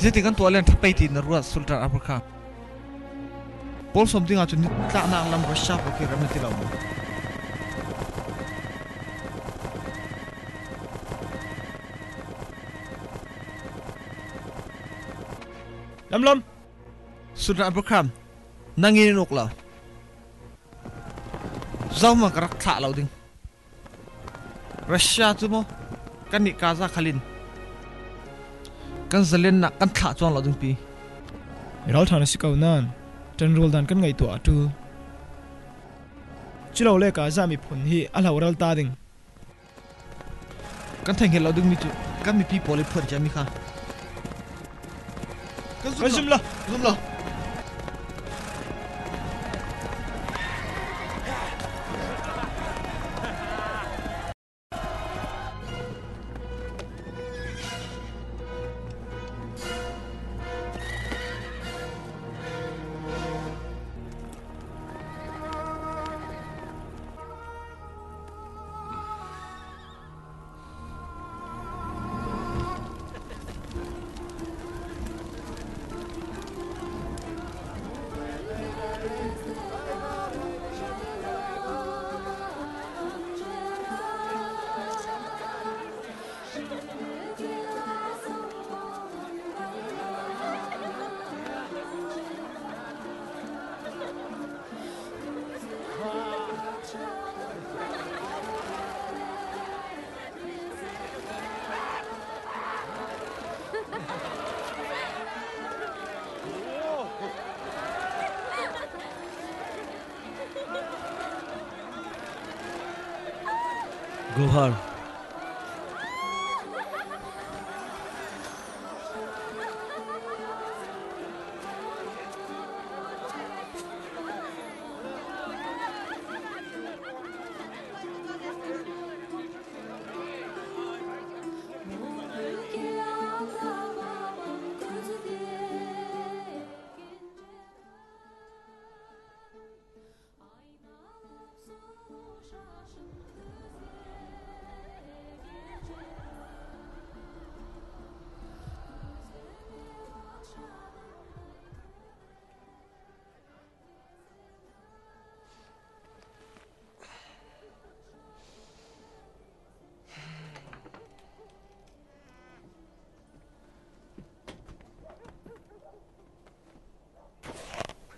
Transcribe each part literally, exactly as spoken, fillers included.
Ziatin kan tuah lian ṭha pei ti na ruat, Sultan Abu Bakr. Pawl sawm dingah cun nitlaknak lam Russia pawl khi ram na ti lo maw? Lamlam. Sultan Abu Bakr, nang in in uk lo. Zohmanh ka rak thlah lo ding. Russia cu maw, kannih Gaza khal in kan zalennak kan thlah cuang lo dingpi. I ralṭha na si ko nain ṭanrual dan kan ngaihtuah a ṭul. Culole Gaza miphun hi a hloral ta ding. Kan theihhngeih lo dingmi cu kan mipi pawl i phuan ciami kha. Kan zum lo. Zum lo. Gohar.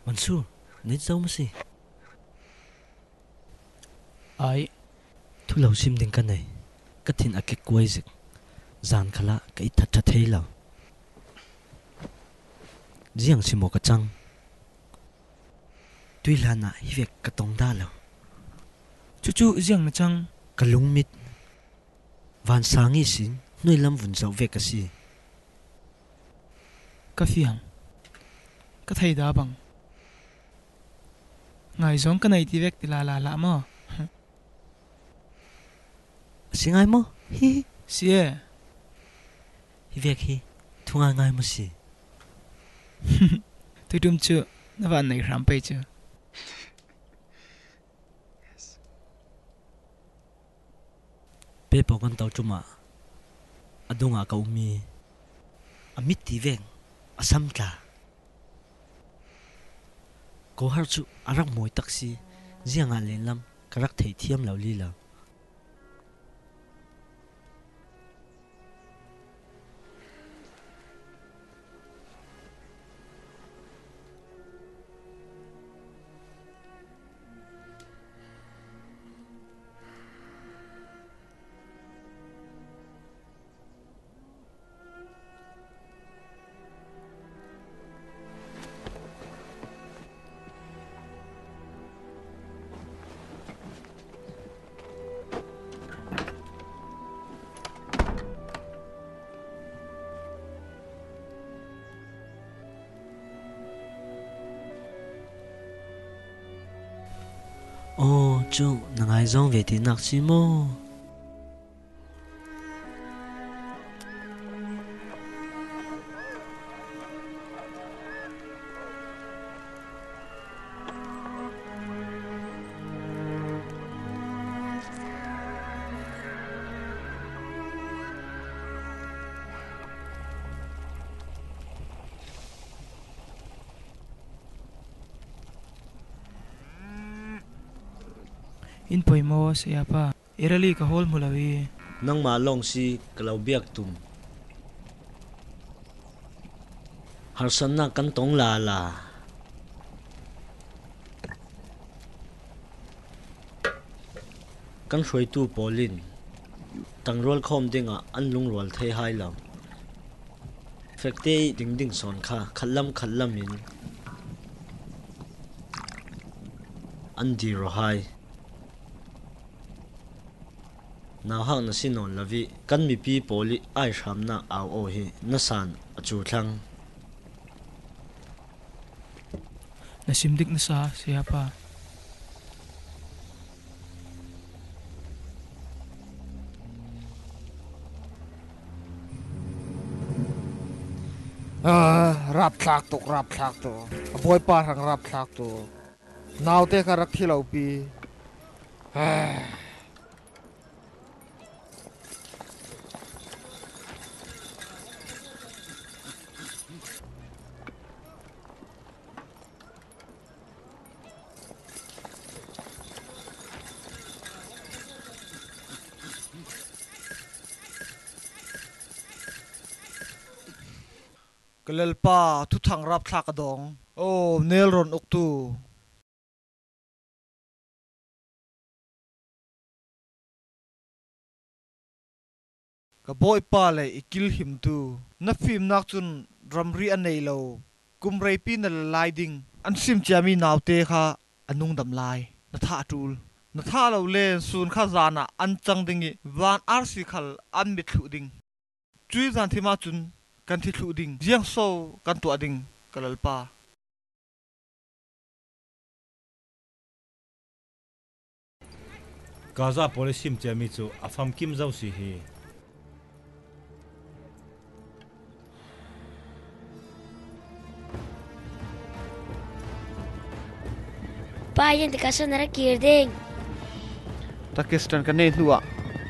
Mansur, na it zo maw si? Ai. Thu lo sim ding ka nei. Ka thin a kek kuai zik. Zan khalah ka it that ṭha thei lo. Ziang si maw ka cang? Tuihlan ah hi vek ka tong dah lo. Cucu ziang na cang? Ka lungmit vansang ihsin hnuailam vun zoh vek ka si. Ka fiang. Ka thei dah bang. Ngaizawng ka nei ti vek ti lala hlah maw? A si ngai maw? Hi hi. Si e. Hi vek hi. Thu ngai ngai maw si? Tuiṭum cu na van nei hram pei cu. Pepo kan to ṭum ah a dungah ka um i a mit ti veng a sam tla. Kohar cu a rak mawi tak si, ziangah lenlam ka rak thei thiam lo li lo. Aw, cu na ngaizawng ve tinak si maw? In poimaw, Sayapa. Erali ka hawl hmu lo hi. Nangmah lawng si ka lo biak tum. Harsatna kan tong lala. Kan hruaitu pawlin tangrual khawm dingah an lungrual thei hai lo. Fekte ding ding sawn kha khatlam khatlamin an dir rawh hai. Nauhak na si nawn lo hi, kan mipi pawl i ai hramna au aw hi, na san a cu thlang. Na sim dik na sa, Sayapa. Ah, rapthlak tuk, rapthlak tuk. A bawipa hrang rapthlak tuk. Naute kha rak thi lo pi. Ah. Ka Lalpa, thuthang rapthlak a dawng. Aw, nelrawn uktu. Ka Bawipa le i kilhimtu, na fimnak cun ramri a nei lo, kum reipi na la lai ding. An sim ciami naute kha a nungdam lai, na thah a ṭul. Na thah lo len sun kha zan ah an cang ding i van arsi khal an mit thluh ding. Cuih zanthim ahcun kan thi thluh ding, ziang so kan tuah ding, ka Lalpa? Gaza pawl i sim ciami cu a famkim zo si hi. Pa, yan tikah so na rak kir ding? Takistan ka neih hnuah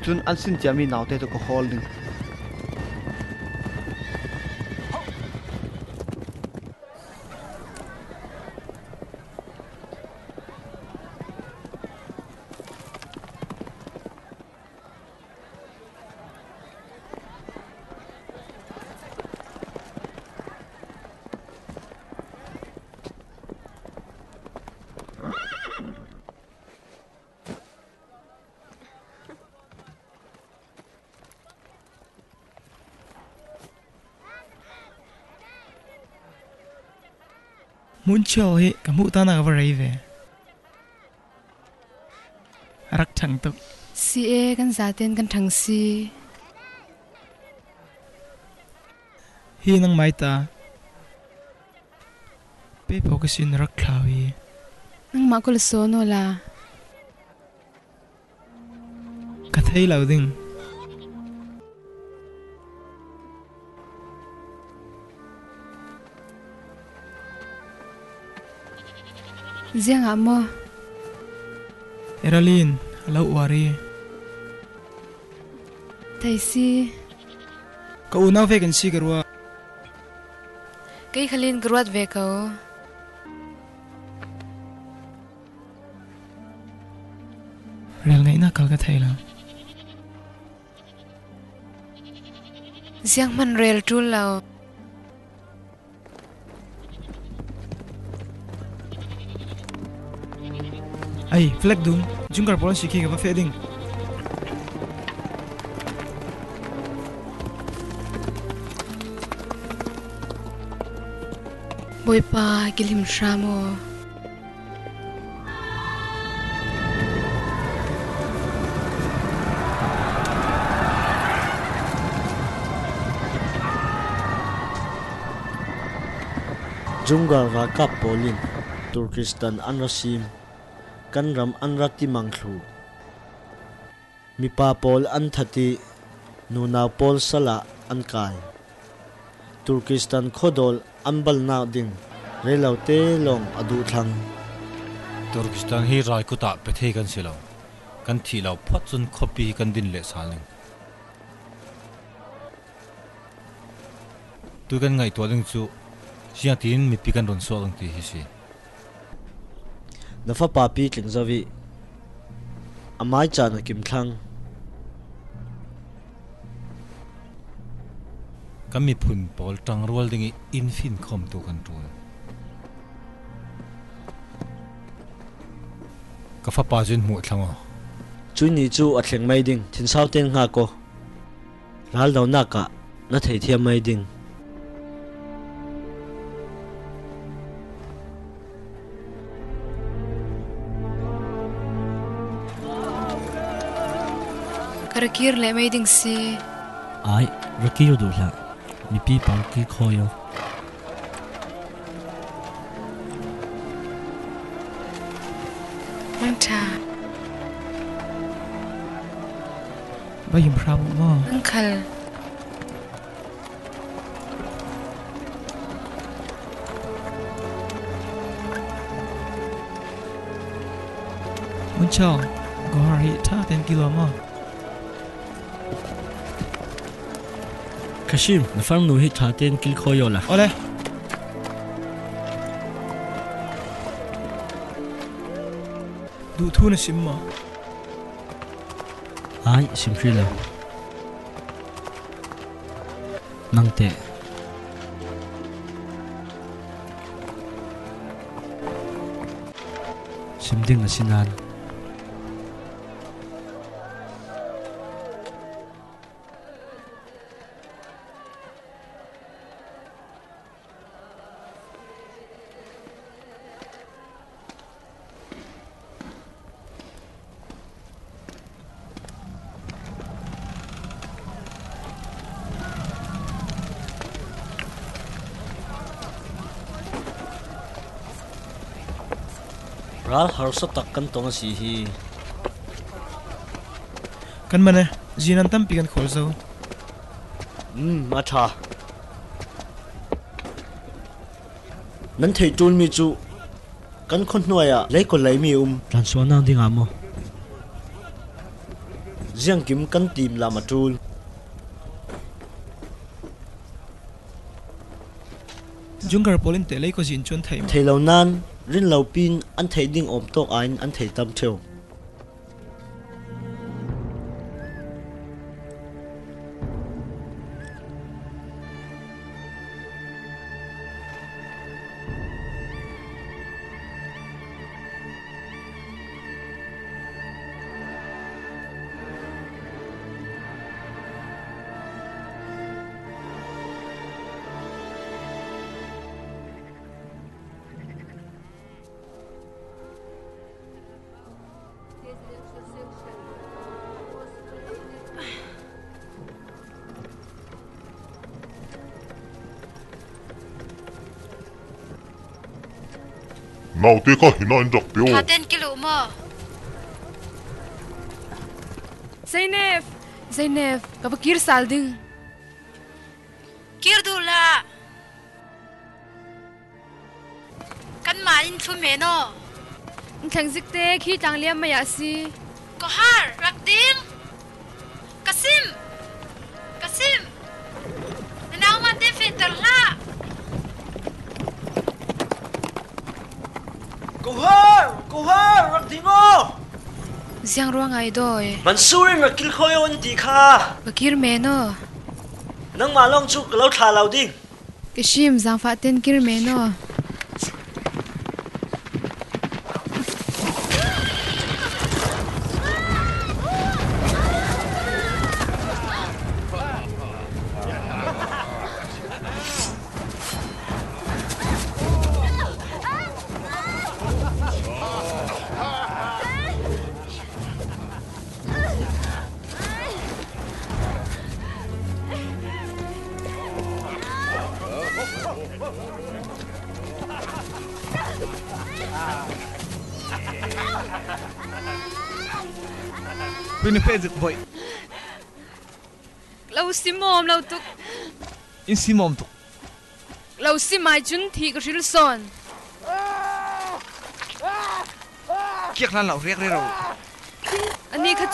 cun an sin ciami naute tu ka hawl ding. Hmun chiah hi ka hmuh ta nak a va rei ve. A rak ṭhang tuk. Si e, kan zaten kan ṭhang si. Hi nang mai ta. Pe pho ka sin rak thlau hi. Nangmah kul so no la. Ka thei lo ding. Ziangah maw? Eralin a lo uar i. Thei si. Ka unau ve kan si ka ruah. Kei khalin ka ruat ve ko. Rel ngaihnak kal ka thei lo. Zianghman rel ṭul lo. Ai, flag dung, jungkar pawl an si khi ka va feh ding. Bawipa, kilhim hram aw. Junggal ralkap pawl in Turkistan an ra sim, kan ram an ra timang thluh. Mipa pawl an that i nunau pawl sal ah an kai. Turkistan khuadawl an balnak ding rei lote lawng a duh thlang. Turkistan hi rai kut ah pe thei kan si lo. Kan thih lo phawt cun khuapi hi kan din leh sal ning. Tu kan ngaihtuah ding cu, ziangtin mipi kan run suak ding ti hi si. Na fapa pitling zo i A mai caan a kim thlang. Ka miphun pawl ṭangrual ding i in finkhawmtu kan ṭul. Ka fapa zin hmuh thlang aw. Cui ni cu a thleng mai ding, thinsau ten hngak aw. Raldonak ah na theithiam mai ding. Ka ra kir leh mai ding si. Ai, ra kir duh hlah. Mipi pang kir khawi aw. Hmang ṭha. Va yim hram uh maw? Hmang khal. Mun Chau, Gohar hi ṭha ten kil aw maw? Ka sim, na farnu hi ṭha ten kil khawi aw la. Awle. Duh thu na sim maw? Ai, sim hri lo. Nang teh. Sim ding a si nan. Ral harsa tak kan tong a si hi. Kan man e, zinan tampi kan khawl zo. Um, a ṭha. Nan thei ṭulmi cu kan khuahnuai ah leikaw leimi a um. Tlansuahnak dingah maw? Ziangkim kan tim lam a ṭul. Jungar pawl in teh leikaw zin cu an thei maw? Thei lo nan, rinlopi in an theih ding awm tawk aiin an thei tam ṭheu. Naute kha hina in rak pe aw. Ṭha ten kil uh maw? Zainef! Zainef, ka va kir sal ding. Kir duh hlah. Kanmah in thlu men aw. An thleng zikte khi tlang liam mai ah si. Kohar, rak ding. Ka sim. Ka sim. Na naumahte fehter hlah. Kohar, Kohar, rak ding aw. Ziang ruang ai dawi. Mansur in rak kir khawi aw an ti kha. Ka kir men aw. Nangmah lawng cu ka lo thla lo ding. Ka sim, zangfah ten kir men aw. Pui na peh zik voih. Lo sim awm lo tuk. In sim awm tuk. Lo sim ai cun thih ka hril sawn. Kiak hlan lo, riak rero. Anih kha